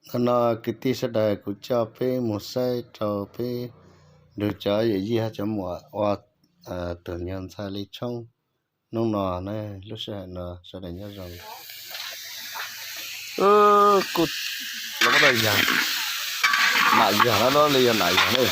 Qhov no kwv tij sawv daws kuv coj peb mus saib rau peb nrug cov yawm yij hab cov muam ua tus nyuag ntxhais li tshoob hnub no na, lub sij hawm no sawv daws nyob zoo. Kuj los muab tau yag, nam yag no li yog nam yag na.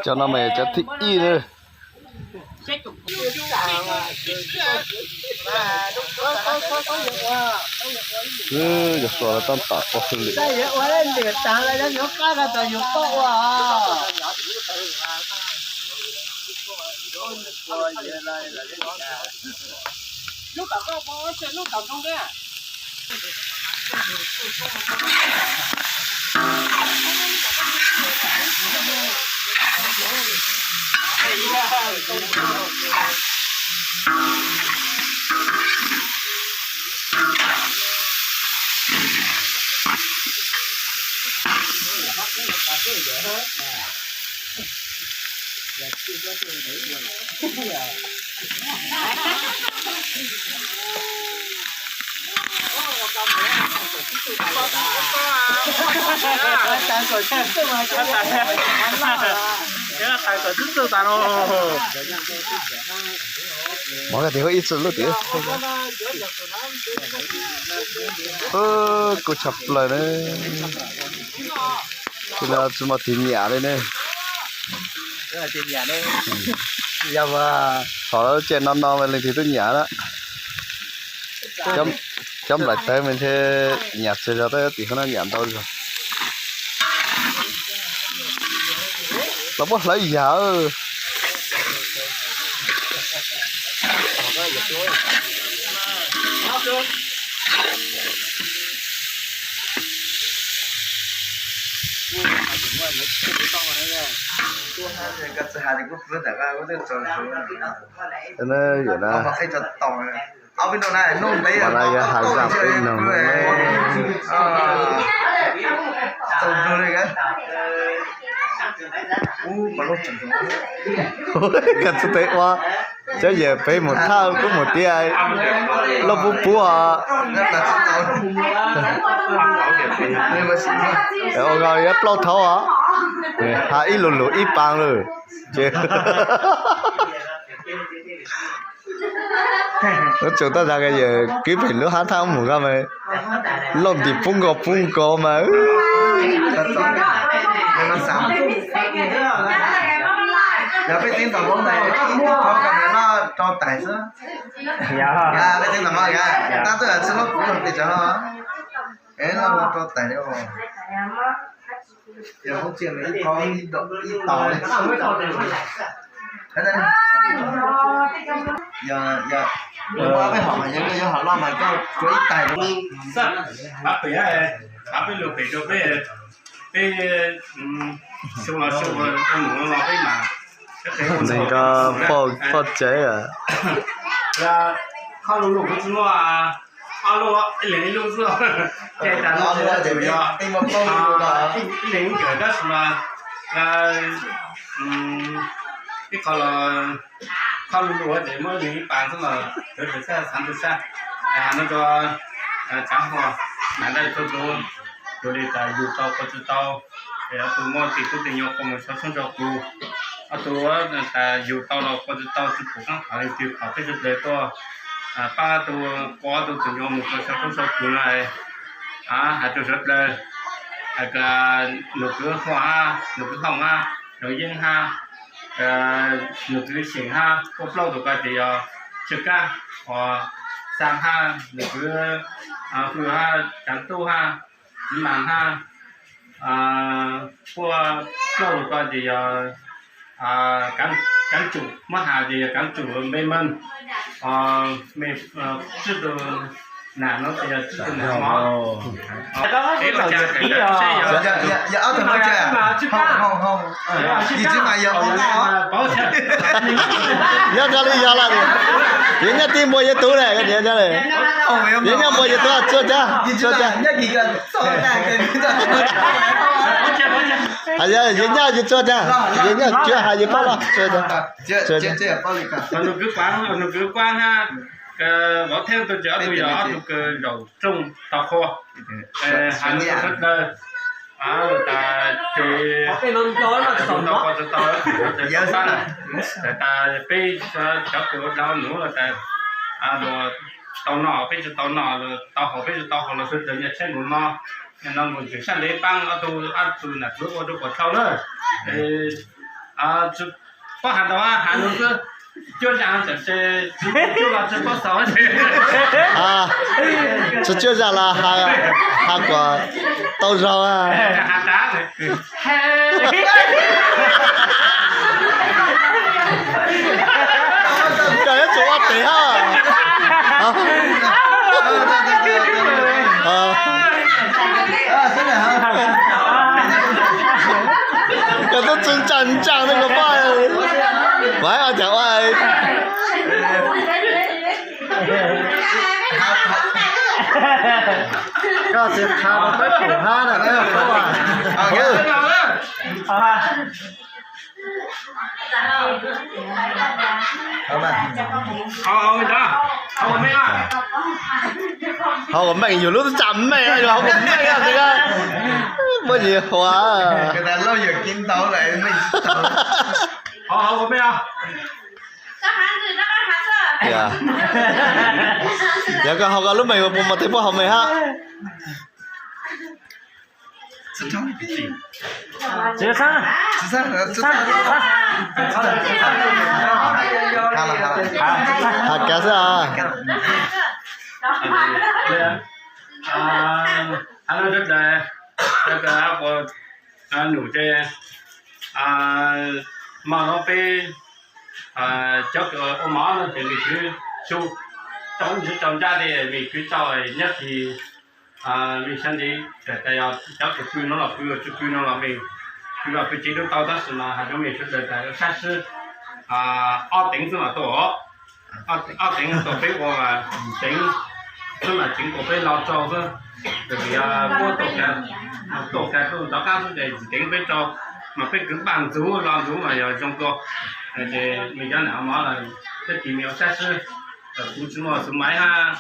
Cov no mas yog cov thib ib na. Cov hluas los tau tom ua hauj lwm. Mov tias ib txwm lub tias kuj tshaj plaws na. Tsis no tsis muaj tig nyiam li ne. Thaum lawv tseem no no mas leej twg twb nyiam na. Cov nplaim tawv mas ntshe nyiam tsis zog, tab tim qhov no nyiam ntau zog. Los muab hlawv yam. Yam na, mas no yog hav zam peb noog na. Koj txhub teb ua, cov yawm peb mus thawj kub mus tiag, loj pub pub os. Ua nkaus yuav plaub thaub os, has ib lus lus ib paas lawm ces. Ua tsaug tab zag yawm kwv pem lub hab thaj mus koj mas, lauj ntim pub nkaus pub nkaus mas. Yog peb teb tom Hmoob ntawd ib tug thab ko rau tais xwb. Peb teb tom Hmoob tab twb tsis lub kuv pes tsawg no, rau tais li. Yog Hmoob Txhiaj ib thaub ib tau li. Yog, yog, peb hom mas yog koj yuav hom loj mas koj tsuav ib tais rau. Xab, qhov pem, qhov peb lug pem rau peb, peb xyoo los xyoo, mus los peb mas. Neeg ko poj tsev. Qhov lug lug kuv tsis muaj, ob lub, ib leeg ib lub xwb. Ces tas no ces yog ib leeg ib nkawm tab sis mas ib qho los qhov lug lug ces muab ib leeg ib pas xwb los tawv tawg sab xav ntug sab. No rua tsav huam, nam daj tuag tus, tus li tas yug tau quas tsi tau, es ob tug muaj tes tub tes nyuam quas mus so tshoob so kuv, ob tug tas yug tau los quas tsi tau tsi pum qaab qhov leej twg qhov peb sawv dlawg tuaj paab ob tug quas ob tug tus nyuam mus so tshoob so kuv no. Has rua sawv dlawg, nus kwv Huaj hab, nus kwv Hooj hab, Roos Yeeb hab, nus kwv Xyeem hab, ua plaub tug ko ces yog Tsw Kab, Xaa hab, nus kwv Hwj hab, Caav Tub hab, Maas hab, puab plaub tug ko ces yog Kaav Tsum, muab has ces yog Kaav Tsum Npe Meej, tswb tug Yog ob tug no ces, yog, yog, yog, yog raws li yog lawm, yog nyob tib npua yog tub lawm, yog nyob npua yog tub tsuaj cab, tsuaj cab. Yog nyob yog tsuaj cab, yog nyob cuab has yog paub los tsuaj cab. Nws kwv kuav, nws kwv kuav ha, vauv thej tus ces ob tug yog ob tug kws zaum rooj tau qhua, has lus rau sawv daws, tas ces no tsis tau, tas tas peb cov kws ua dlau nuv los tas, tau noj peb tsis tau noj, tau haus peb tsis tau haus los sawv daws nyias tshaib npaum no, no mus tseem saj ntev paab ob tug, ob tug nam txiv ua rau kuam tau na. Paub has ntau has nus xwb, cuab zam tseem tsis cuab los tsis paub xaus. Tsis cuab zam los has kuam tau zaug. Koj yuav tsum ua pem hab. Koj twb tsis ntsaa ntsaa li koj poj, mas ua cas ua koj tsis qha rau peb pum hab na peb ua qhov Hauv kuv meej, yus lub txaj meej, yus hauv kuv meej, muaj yus hua. Yog koj hauv koj lub meej puas muaj tej puab hauv meej hab? Has kav xwb. Num ces, mas no peb cov kws ua mov no ces vim kwv tau, tau ntsis tau ncaj li vim kwv tau nyob kis, vim sab ntiv tas yog cov kws pw no los pw, tsis pw no los mej pw los pw tsev dub tau, tab sis mas has rua mej sawv daws tas sab sib ob teev xwb mas tuaj, ob teev tuaj peb ua mas teev xwb mas tseev kuas peb lo tsau xwb. Vim puab tuaj kag tuaj rov qab xwb ces tsis teev peb tsau, mas peb kwv npaj ntxuv lo ntxuv mas yog zoo dua. Ces mej cov nam mov los tag kis mej ua sab sib, kuv tsis muaj xwb maiv hab,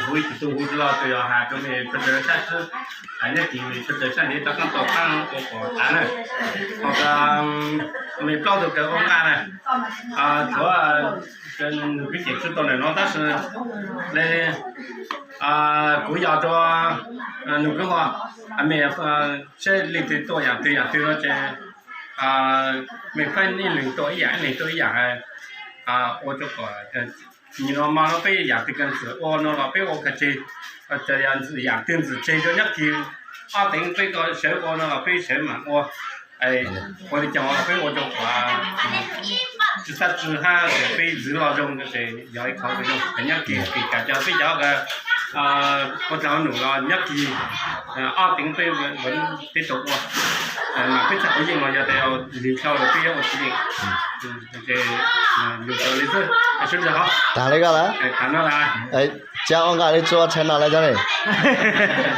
huv tsis tu huv tsis lo, tsuas yog has rua mej sawv daws sab sib, hais nyob kis mej sawv daws sab ntiv rov qaab tau qaab ua kom tas na. Ho mej plaub tug kws ua nqaj na, tshuav nws kwv ces tsis tau ntawm no tab sis le kuv yog rua nws kwv ua, mej seb leej twg tuaj yaam twg yaam twg no ces mej pab ib leeg tuaj ib yaam, ib leeg tuaj ib yaam, ua rua kom nim no mas no peb yaam twg kag ntxwm ua no los peb ua kag tseg, txawm yog ntxwm yaam twg ntxwm tseg rua nyob kis ob teev peb ko sawv ua no los peb sawv maam ua. Ua li cas los peb ua rua kom tsis txhaj tsi hab peb ntxwv lo zoo ces yog ib qhov zoo. Nyob kis kis kam cov peb cov ua dlau num los nyob kis ob teev peb tib tug ua, mas peb txhaj puv yeej los yog tas lwm dhau los peb yuav ua tsis yeej. Ces lug tau li xwb, sawv daws ho tas li ko lawm. Tsis ua nqaj li tsis ua tshais no lawm cov ne?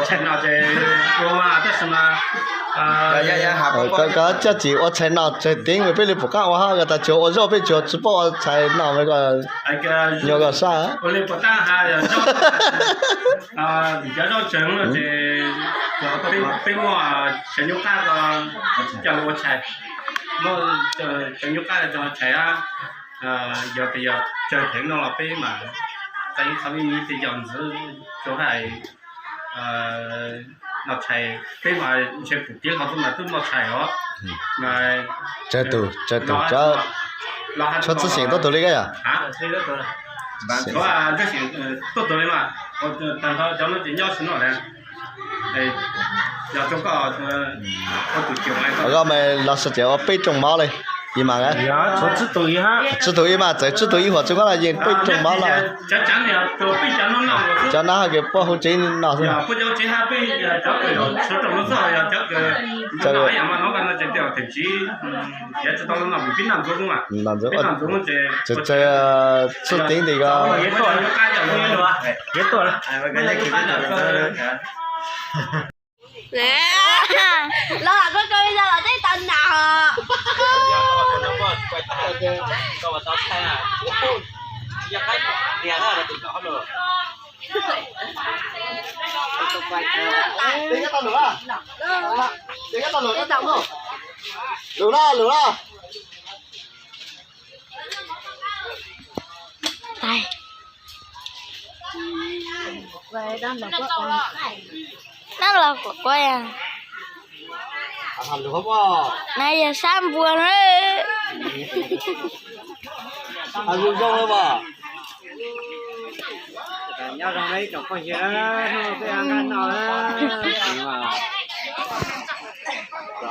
Tshais no ces ua mas tab sis mas koj coj tsis ua tshais no tseg teev peb li pum qaab ua hab, tas tsuas ua zaub peb tsuas tsis paub ua tshais no, nyuam koj sab. Cov zaub tseeg no ces peb muaj tsawg nyuj qaj coj ua tshais, muaj tsawg nyuj qaj coj tshais, yog tas yog tsawg theev no los peb mas txais ib qho me me ces yog ntxwv rua hab noj tshais, peb mas ntshe pum kev hlo xwb mas tub noj tshais os. Mas tsawg tug, tsawg tug, tshuav txwj xeem tuaj tug li koj yog? Tuaj tug li mas, tag nrho cov no ces nyob tsis noj lawm. Yog rua koj, koj mas los sawv cev ua peb rooj mov li. Ib mas, tsib tug ib mas, txawm tsib tug ib huam txog koj los yeej peb roog mov los. Cov nab hais tias poj hu tsev no xwb. Txawm tsib tug nti ko. Los koj koj yog los tej tau nas. Lwm na, lwm na. Dab los kuv quaj, na yog sab npua na. Nyob zoo na ib tsoom phooj ywg, hnub no peb nqa noj na.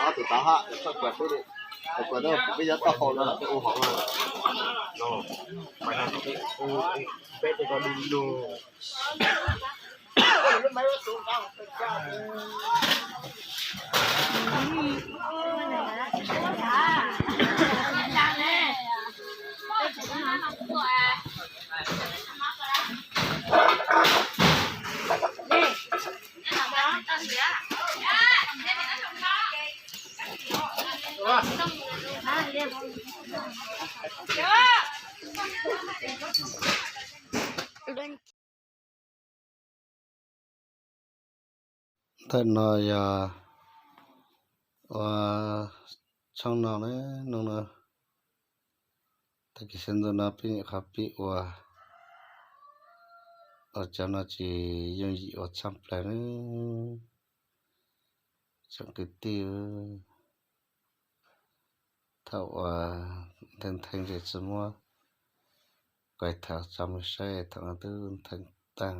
Ob tug tav hab, txhob kuas peb, kuas peb yav taub hau no peb ua hauv no. Peb tej ko du lug. Ntawm no yog ua tshoob no na, no tag kis sawv ntxov no peb nyuam qhuav pib ua, ua cov no tsis yooj yim ua tshaj plaws na. Tsoom kwv tij, thaum uas ntheev ntheev ces tsis muab, kuv tham tso mus saib thaum no twb ntheev tag,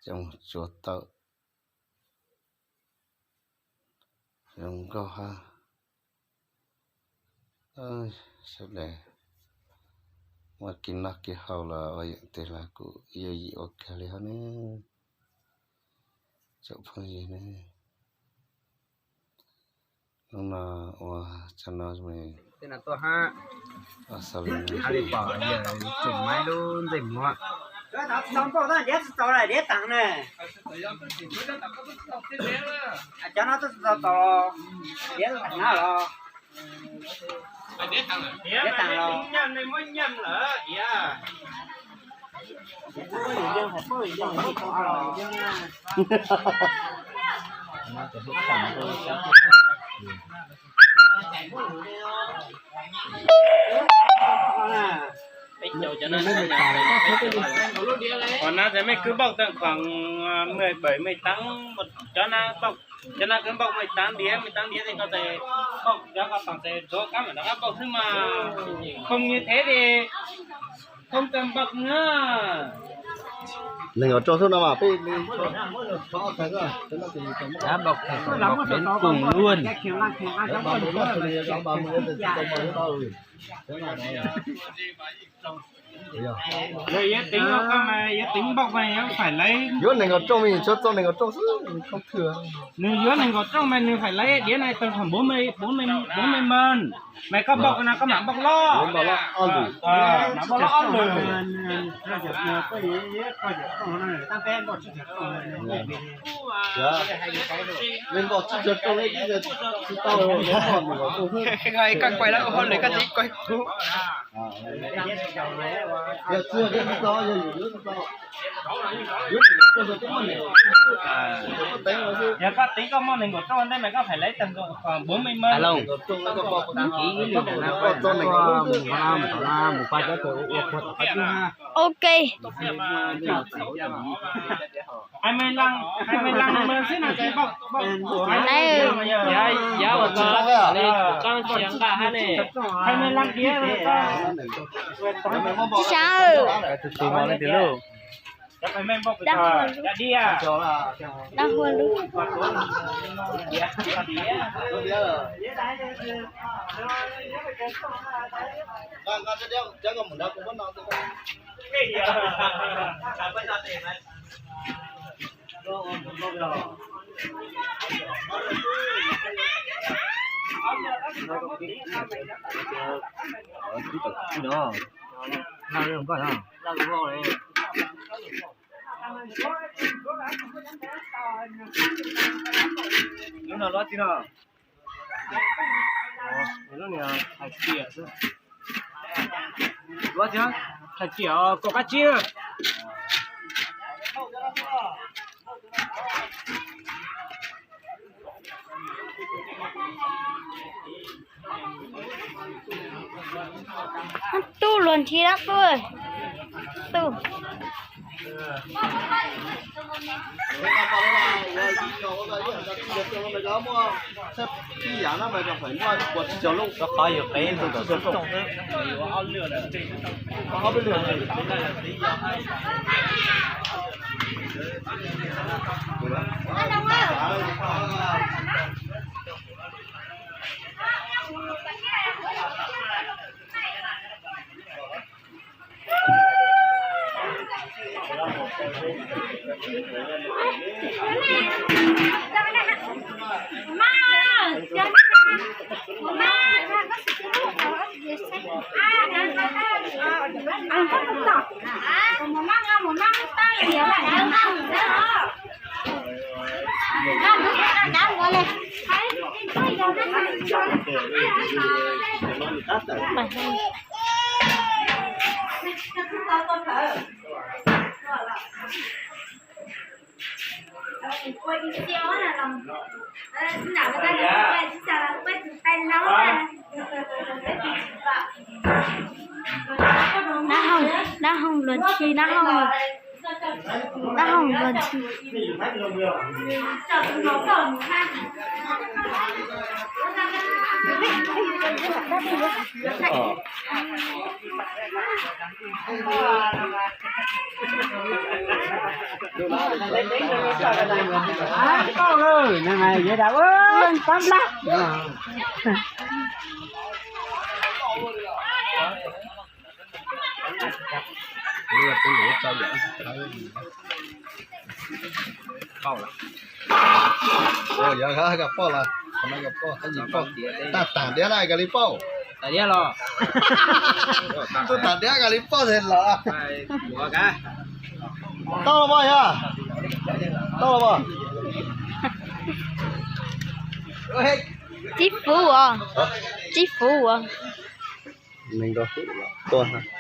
coj mus tsuav tawm zoo nkauj hab. Sawv daws muaj kev noj kev haus los ua yam twg los kuj yooj yim ua kawg li hab ne, tsoom phooj ywg ne. Hnub no ua tso no, xaus li, tseem maib lub ntsej muag. Cov no twb tsis tau tau, diav tag na los. Diav tag los. Qhov no ces mej kwv npauj tau khoảng mười bảy mươi tám, một chó na, cov no kwv npauj mười tám đĩa, mười tám đĩa thì koj tes npauj cov ko tau tes rov qab mam rov qab npauj xwb mas. Không như thế thì không cần npauj nữa. Neeg nkaum rooj xwb no mas peb, Yuav neeg nkaum rooj mas yuav txog neeg nkaum rooj xwb, khoob thwj. Nws yuav neeg nkaum rooj mas nws phải lấy đĩa này tầm khoảng bốn mươi, bốn mươi, bốn mươi ml. Mày có bọc nào có mã bọc ló. Mã bọc ló ob lwm. Koj quay lawm ua hauj lwm koj tsis quay kuv. Yog koj twv koj muaj nees nkaum rooj ntej mas koj phải lấy tầm khoảng bốn mươi ml. Ok. Hai mươi lăm, hai mươi lăm ml xwb no ces bọc, bọc. Hai mươi lăm đĩa rồi. Tsis sab. Tus tus no leej twg lauj? Dab hua lub. Lub no luab tsi no? Lub no hais tias xwb. Luab tsi, hais tias kaum kab tsib na. Tub luag nthi dab tub. Tub. Rov qab yog qe tus tom tsoom xwb. Dab hooj, dab hooj luag nthi, dab hooj, dab hooj luag nthi. Pauj lawm, no mas yuav dam ua pab nplab. Pauj lawm. Yog koj pauj los, koj pauj, tag tam diab na koj li pauj. Tam diab los. Tub tam diab koj li pauj tes los. Tau los mas yog. Tau los mas. Tsib fuv os. Tsib fuv os. Nees nkaum fuv los tua.